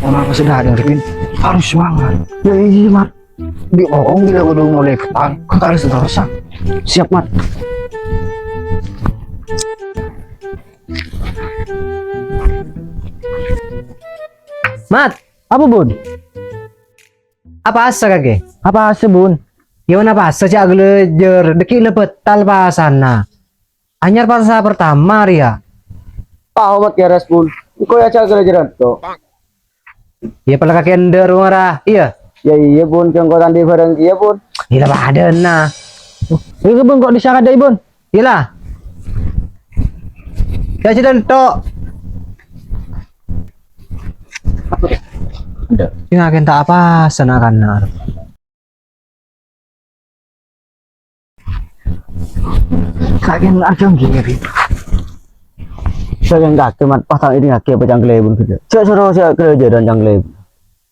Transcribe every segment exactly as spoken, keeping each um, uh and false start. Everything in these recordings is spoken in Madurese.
Kenapa sudah ada, Rin? Harus semangat. Ya, iya, Mat. Di orang gila udah mulai petang. Kita harus terus. Siap, Mat. Mat, apa, Bun? Apasa, kakè? Apasa, Bun? Ya, mana apasa, ca'na ghâlâjâr. Dâgghi' la bâtal pasana. Anyar pasa pertama rèya. Tao, Mat, ya, res, Bun. Engko' ya, ca'na ghâlâjâr, to. Ya, pala kakè endâ' roma ra. Iyâ. Ya, iyâ, Bun. Congko tandhi bareng, iyâ, Bun. Iyâ, la padâna. Iyâ, Bun, kok disakadai, Bun? Iyâ, la. Ya, sih, dan, tok. Apa, Dek? Ada. Sing agen tak apa, sana kan. Saking ajang gini, Ri. Saking kakè, Mat, pas tak ini kakè apa cangklebun gitu. Cek suruh saya kerja dan cangklebun.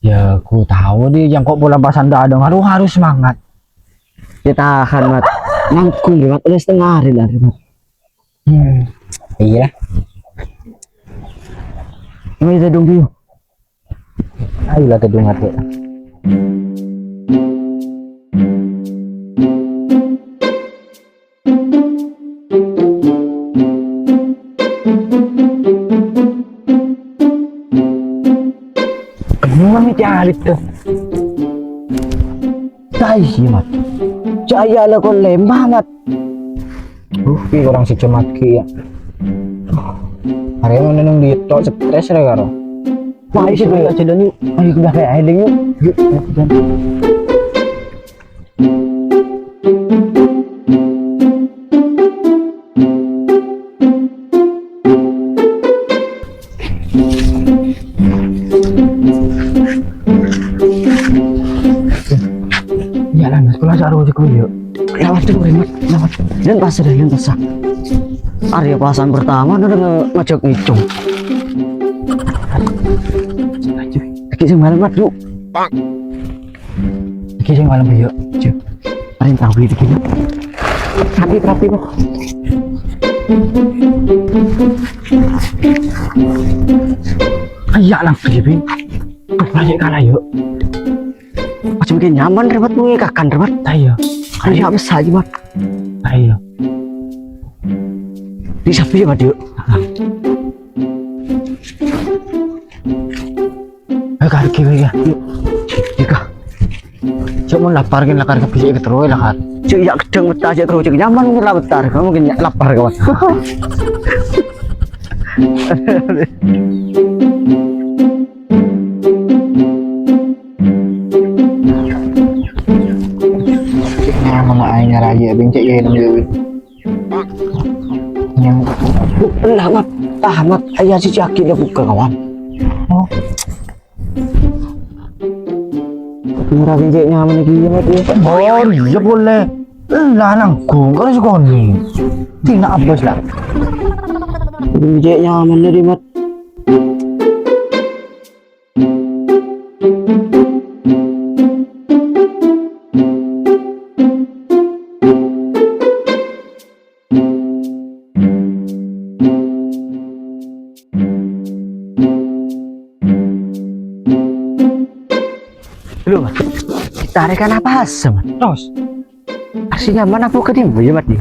Ya, ku tahu nih, yang kok bulan pasan dadang, aduh, harus semangat. Ya, tahan, Mat. Nanggung, Mat. Udah setengah hari lah, Mat. Hmm. Iya. Ini saya tunggu. Ayo lah, gedung ate. Kenapa nih cari tuh? Tai sih, Mat. Cahaya lo kok lemah, Mat. Oke, orang si cemat ki ya. Hari ini nang di tok stres ya karo. Wah, isi banyak jalan yuk. Ayo ke belakang aja yuk. Yuk, yuk, yuk. Ya lah, Mas, kalau cari ojek dulu, yuk. Lewat dulu, Mas. Lewat. Dan pasar, dan pasar. Arya pasang pertama, udah nge-, ngajak ngicung. Lagi sing malam, Mas, yuk. Iki sing malam, yuk. Cuk. Paling tahu itu gini. Tapi, tapi, Mas. Ayo, lang, Bin. Tuh, lanjut kalah, yuk. Macam kayak nyaman, Remat, mau kakan, Remat. Ayo. Ayo, apa saja, Mat? Ayo. Di sapi ya, Mat, yuk. Ayo, kari kiri ya, yuk. Ika. Cuma lapar kan, lakar kebisik ke terus, lakar. Cek, ya, gedang betah, cek, terus, cek, nyaman, mungkin lah betah. Kamu mungkin ya lapar, kawan. Nah, mana aing ngaraye, bencek ya, nang dewe. Yang, lah, Mat. Ah, Mat, ayah si Jaki dah buka, kawan. Oh. Murah bencek nyaman iki, ya, Mat, ya. Oh, iya, boleh. Lah, nanggung, kan sekoni. Tina abas lah. Bencek nyaman nih, Mat. Lho, Mat. Ditarik kan apa asem, Mat? Terus? Arsinya mana buka di ya, Mat, ya?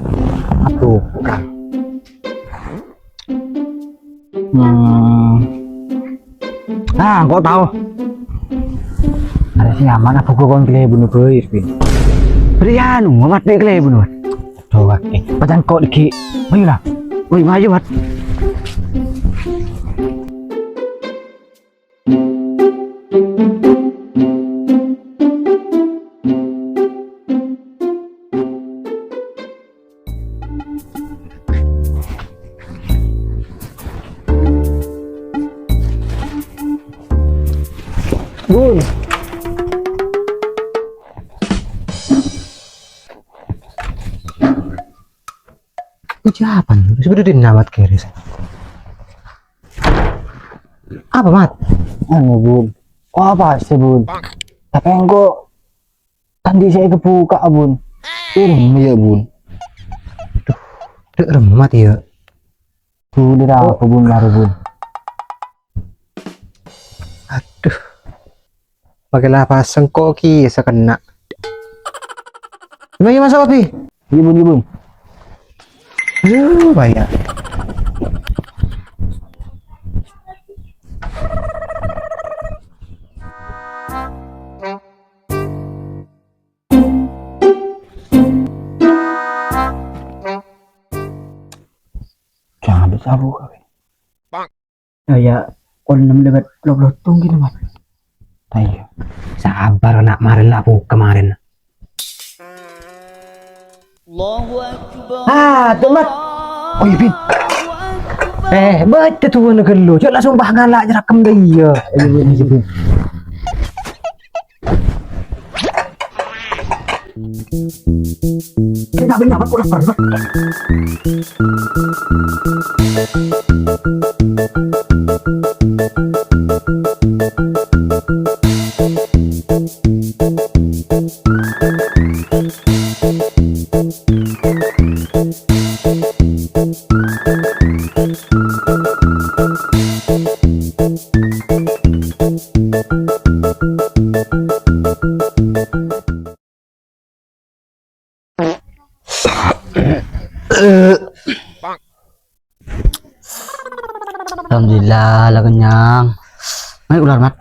Aduh, kurang. Hmm. Nah, kok tahu? Ada sih aman apa gua kon kele bunuh boy, Pin? Beri anu, Mat, nih kele bunuh, Mat. Tuh, Mat, eh, pacan kok dikit. Ayo lah. Woi, maju, Mat. Bun. Ucapan, sudah dinawat keris. Apa, Mat? Anu, Bun. Oh, apa sih, Bun? Tapi engko tadi saya kebuka, Bun. Irem ya, Bun. Duh, duh, remat ya. Bun, udah apa, Bun, baru, Bun? Aduh, Makkè la pas sèngko' kèya sakenna'. Iyâ, iyâ, maso', Bi. Iyâ, Bun, iyâ, Bun. Aduh, bahaya. Jangan lupa buka, Bi. Iyâ, kol ennem lewat dua puluh tong gini, Mat. Ayo. Sabar, nak, marèn la buka marèn. Ah, tuh, Mat. Oh, iyâ, Bin. Eh, bâca tuh, anak lu. Jhâ' langsung bâ ngala' jhâ' rakèm dâ' iyâ. Ayo, Bin, ayo, Bin. Alhamdulillah, la kenyang. Ayo, ular, Mat.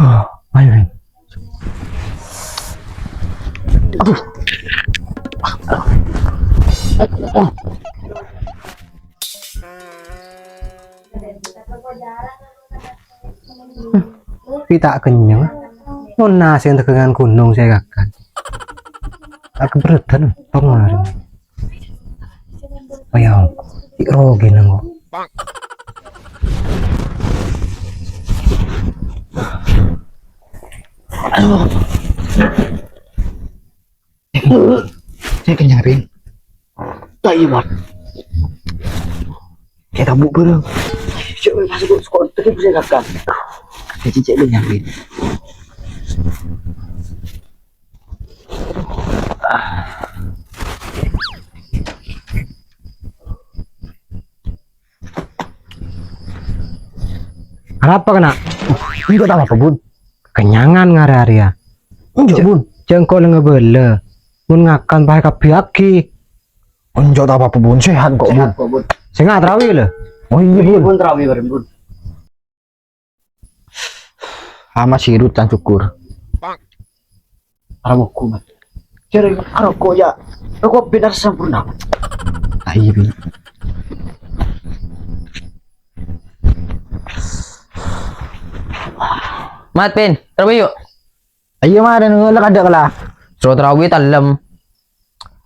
Oh, ayo, Ren. Aduh. Pi ta' kennyeng. Mon nasè' dâgângan ghunong sè èkakan. Akeberrâdhân pengaruh. Paya, cè' rogina, kok. Aduh. Saya kenyang, Rin. Tak iya, Mat. Saya tabuk bareng. Saya masuk ke sekolah, tadi bisa kakak. Saya cicak kenyang, Rin. Arapa, kèna? Enjâ' ta' apa-apa, Bun. Kenyangan ngara arèya. Enjâ', Bun. Jhâ' engko' la ngabâlâ. Mon ngakan paè kabbhi aghi. Enjâ' ta' apa-apa, Bun. Sehat kok, Bun. Sènga' tarawi, lho. Oh, iyâ, Bun. Bun, tarawi bareng, Bun. Ama sirut can cukur. Ara mogok, Mat. Jârèya aroko', yâ. Roko' bhender sampurna. Ah, iyâ, Bin. Mat, Pin, tarawi, yuk. Ayo, marèn, ngolak ada kala. Soro tarawi tallem.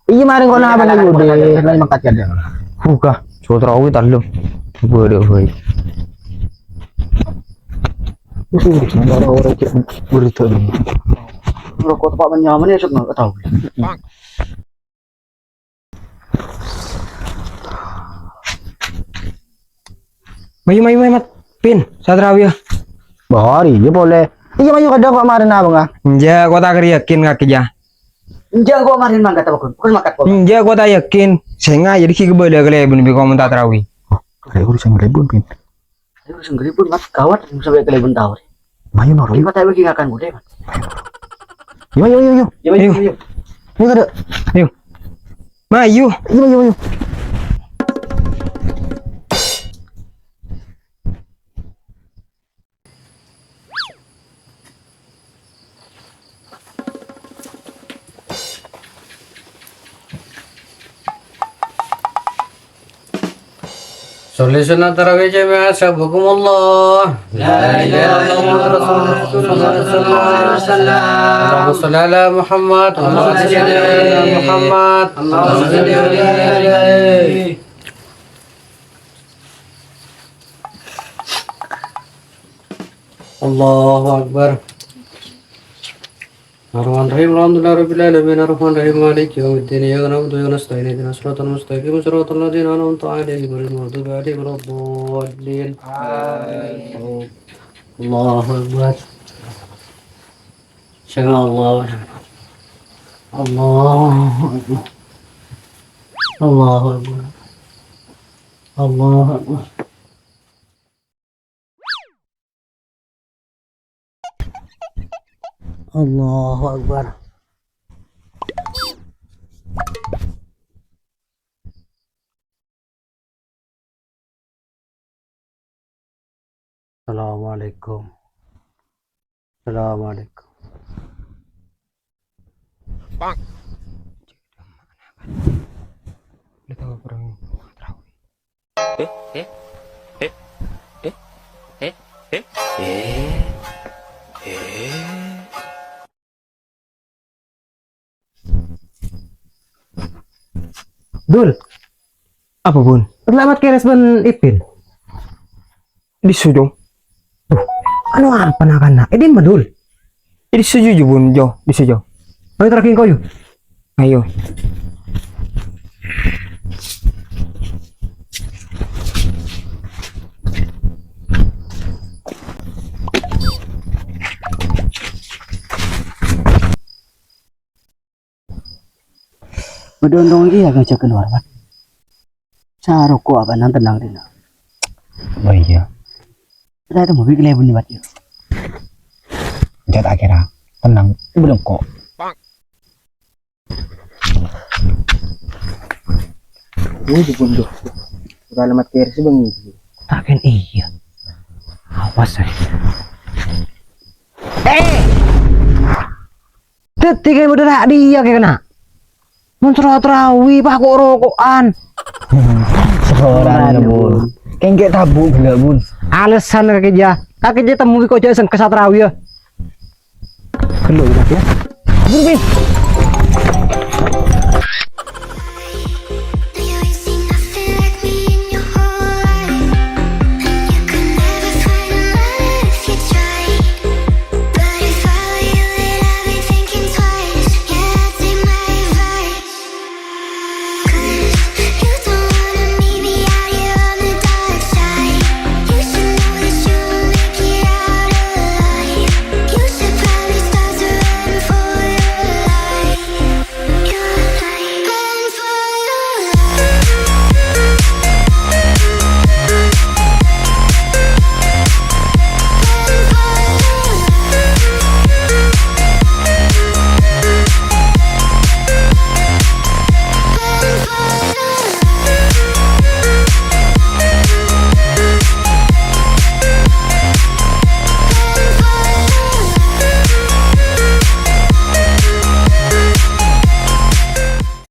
Iyâ, marèn kok napa lagi udah, lain mangkat kadhâng. Buka, soro tarawi tallem. Waduh, woi. Itu udah, nggak ada orang cek berita ini. Roko' tepak menyaman ya, sok nggak tahu. Mayu, mayu, mayu, Mat. Pin, sè tarawi, yâ. Bâri, iyâ polè. Iyâ, mayu, kadhâng kok marèn apa, nga? Enjâ', kok ta' yakin kakè, jâ. Enjâ', kok marèn mangkat apa, Gun? Bukan mangkat, kok. Enjâ', kok ta' yakin. Sènga' jadi ghi' kabâlâ kalèbun bi' kok mon ta' tarawi. Oh, kalè urusan kalèbun, Pin. Ayo, urusan kalèbun, Mat. Gawat, sampè' kalèbun tao. Mayu, noro. Ini mata lagi ngakan budé, Mat. Yo, yo, yo, yo. Yo, yo, yo. Yo, kada. Yo. Mayu. Yo, yo, yo. Sholli sunnat tarawih jamaah, sabukumullah. La ilaha illallah, Rasulullah sallallahu alaihi wasallam. Allahumma sholli ala Muhammad. Allahumma sholli ala Muhammad. Allahumma sholli ala Allahu Akbar. Ar-Rahmanir Rahim. Alhamdulillahirabbil alamin. Ar-Rahmanir Rahim. Maliki yaumiddin. Iyyaka na'budu wa iyyaka nasta'in. Ihdinas siratal mustaqim. Siratal ladzina an'amta 'alaihim ghairil maghdubi 'alaihim waladdallin. Amin. Allahu Akbar. Sami Allahu liman hamidah. Allahu Akbar. Allahu Akbar. Allahu Akbar. Allahu Akbar. Assalamualaikum. Assalamualaikum. Udah tahu kurang tarawih. Eh, eh, eh, eh, eh, eh, eh, eh. Dul. Apa, Bun? Selamat keres bân Ipin. Di sujung. Duh, anu apa na-kana? Eh, dimma, Dul? Di sujung, Bun, Jo, di sujung. Ayo, terakhir kau, yuk. Ayo. Bâdâ ontong iyâ ngajhâk kalowar, Mat. Saroko abâ'na tennang dinna'. Oh, iyâ. Kita itu mau bikin lebih nih, Mat, ya. Jat akhirnya tenang, belum kok. Ini di pondok. Udah alamat kiri sih, Bang, ini. Tak kan iya. Awas, eh. Eh! Dhâddhi kèng bâdâ ra' dhiyâ kèng kèna. Mon soro tarawi, pas ko'-roko'an. Seorang, Bun. Kèng kè' tabu' ghellâ', Bun. Alesan kakè jâ. Kakè jâ temmo bi' ko' jâ' sengka satarawi, yâ. Ghellâ', yâ. Bun, Bun.